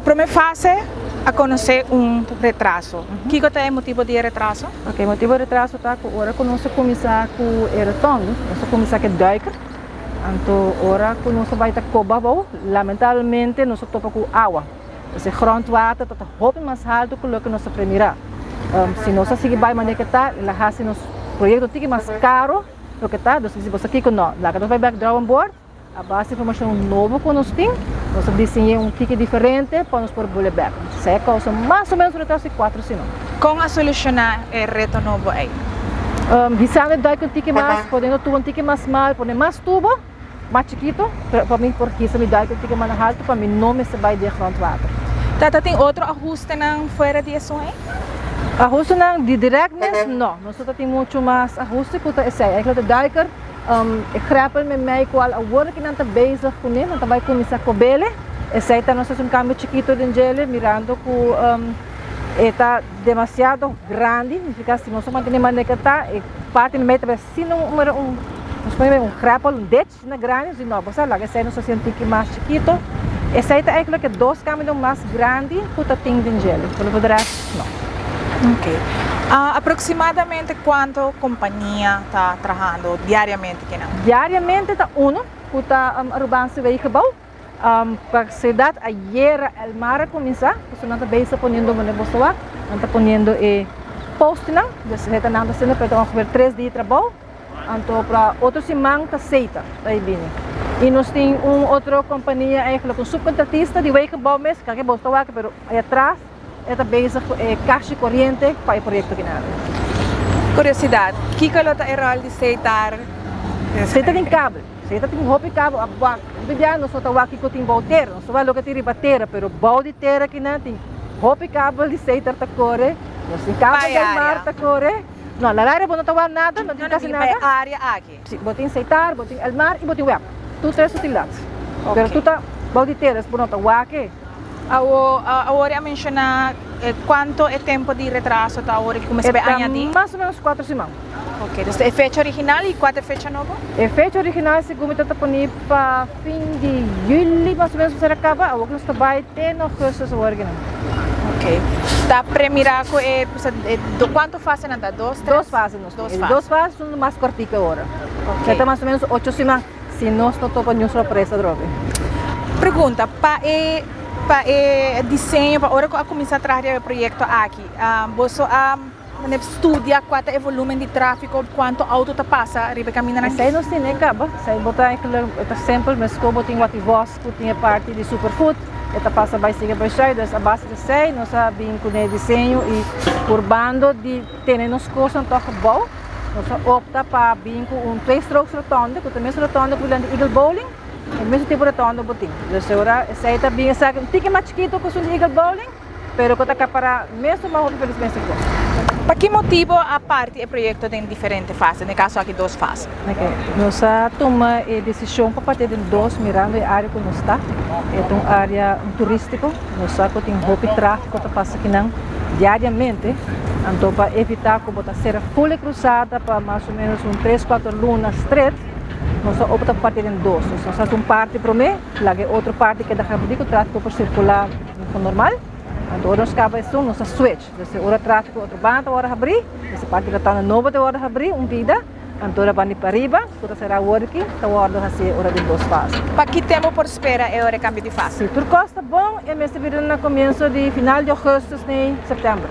E prome fase a conoce un retraso. Kico ta e motibo di e retraso? Ok, motibo di retraso ta cu ora cu nos a cuminsa cu e rotonde, nos a cuminsa cu e duiker, anto ora cu nos a bay ta coba abou, lamentablemente nos a topa cu awa. Dus e grondwater ta ta hopi mas halto cu loke nos a premira. Si nos a sigui bay manera cu ta, el a haci nos proyecto un tiki mas caro loke ta, dus nos di boso kico no, laga nos bay bek drawing board. A base di informashon nobo ku nos tin, nos a diseñ'é un tiki diferente pa nos por bole bèk. Esei a kousa mas o ménos un retraso di kuatro siman. Kon a solushoná e reto nobo ei? Hisando e duik un tiki mas, poniendo tubo un tiki mas mal, pone mas tubo, mas chikitu, pero pa mi por hisa mi duik un tiki mas haltu pa mi no mester bai den grondwater. Tata tin otro ahustenan fuera di esun ei? Ahustenan di dirèkt mes? No, nos no ta tin muchu mas ahuste ku ta esei. Eigenlijk e duiker. E grèpel meimei kual awor ki nan ta bezig kuné, nan ta bai kuminsá kobele. Esei ta nos hasi un kambio chikitu den djele mirando ku e ta demasiado grandi, significa si nos a mantené manera ke ta, e parti meimei ta bai asina un un nos pone un grèpel, un ditch asina grandi, nos di no, bo sa laga esei nos hasi un tiki mas chikitu. Esei ta eigenlijk e dos kambionan mas grandi ku ta tin den djele, por lo rèst no. Ok. Aproximadamente cuanto compania ta trahando diariamente kinan? Diariamente ta uno cu ta Arubaanse Wegenbouw. Pa ciudad ayera El Mar a cuminsa, pasobra nan ta bezig poniendo manera bo sa wak, nan ta poniendo e postenan, dus esei ta nan ta haciendo pero ta ongeveer tres dia di trabou, anto pa otro siman ta Seita ta e bini. Y nos tin un otro compania eigenlijk un subcontratista di Wegenbouw mes, kake bo ta wak pero ayatras. E ta bezig ku e kashi koriente pa e proyekto kinan. Kuriosidat, Kiko lo ta e ròl di Setar? Setar tin kabel. Setar tin hopi kabel. Hopi bia nos no ta wak kiko tin bou tera. Nos ta wak loke tin riba tera, pero bou di tera kinan tin hopi kabel di Setar ta kore. Nos tin kabel del mar ta kore. No, na área bo no ta wak nada, no tin kasi nada. Pa e área aki. Si, bo tin Setar, bo tin El Mar i bo tin web. Tur tres utilidat. Pero tur ta bou di tera, bo no ta wak e. Awo, awor a menciona cuanto e tempo di retraso ta awor ki cuminsa bay añadi? E ta mas o menos cuatro siman. Ok, dus e fecha original y cua ta e fecha nobo? E fecha original segun mi ta ta poni pa fin di juli mas o menos mester a caba, awor nos ta bay te na augustus awor aki nan. Ok, ta premira cu e, cuanto fasenan ta? Dos, tres? Dos fase nos tin. E di dos fase ta mas cortico awor. Ok. E ta mas o menos ocho siman. Si nos no topa niun sorpresa drobe. Pregunta, Pa e pa e diseño, pa ora ku a kuminsá traha riba e proyekto aki, boso a studia kua ta e volumen di tráfiko, kuantu outo ta pasa riba e kamindanan? Esei nos tene kaba. Esei bo ta eigenlijk e ta simpel, meskos bo tin Wativos ku tin e parti di Superfood, e ta pasa bai sigui bai shai. Dus a base di esei nos a bin ku e diseño i purbando di tene nos kosnan tòg gebou. Nos a opta pa bin ku un tweestrooks rotonde, ku ta mes rotonde ku di Eagle Bowling, e mesun tipo rotonde bo tin. Dus ora esei ta bin esaki un tiki mas chikitu ku esun di Eagle Bowling, pero ku ta akapará mesun mas hopi felismente kos. Pa ki motibo a parti e proyekto den diferente fase, den e kaso aki dos fase? Ok, nos a tuma e desishon pa parti den dos mirando e área ku nos ta. E ta un área turístiko, nos sa ku tin hopi tráfiko ta pasa akinan diariamente. Anto pa evitá ku bo ta sera ful e krusada pa mas o ménos un tres kuater luna stret, nos a opta pa parti den dos. Nos a hasi un parti promé, laga e otro parti keda habrí ku tráfiko por sirkulá normal. Anto ora nos kaba esun nos a switch. Dus e ora tráfiko otro banda ta wòrdu habrí, dus e parti rotonda nobo ta wòrdu habrí un bida. Anto ora bani pariba, ku ta será awor aki, ta wòrdu hasí e ora di dos fase. Pa ki tempu por spera e ora e kambio di fase? Si tur kos ta bon, e mester bira na komienso di final di ougùstùs nei sèptèmber.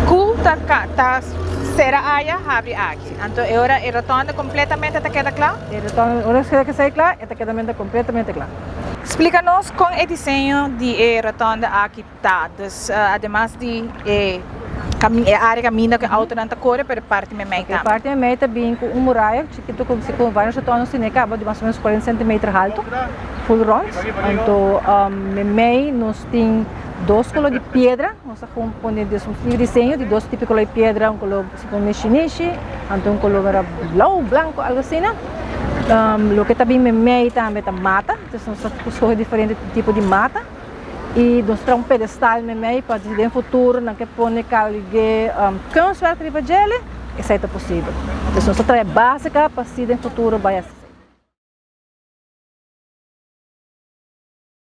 Ku ta ta sera aya, habri aki. Anto e ora e rotònda kompletamente ta keda kla? E rotònda ora e keda esei kla, e ta keda menta kompletamente kla. Splika nos kon e diseño di e rotònda aki Ta, dus ademas di e e area caminda cu e autonan ta core, pero e parti memey tambe. E parti memey ta bin cu un muraya chikito cu si cu varios rotondas tene caba di mas o menos cuarenta centimeter halto, full rond. Anto memey nos tin dos color di piedra, nos a gewoon pone un diseño di dos tipo color di piedra, un color si cu nishi nishi, anto un color mera blauw, blanco, algo asina. Loke ta bin memey tambe ta mata, entonces nos ta scoge diferente tipo di mata. I nos traha un pedestal meimei pa si den futuro nan ke pone kalge kunstwerk riba djele, esei ta posibel. Entonces nos ta traha e base ka pa si den futuro bai asina.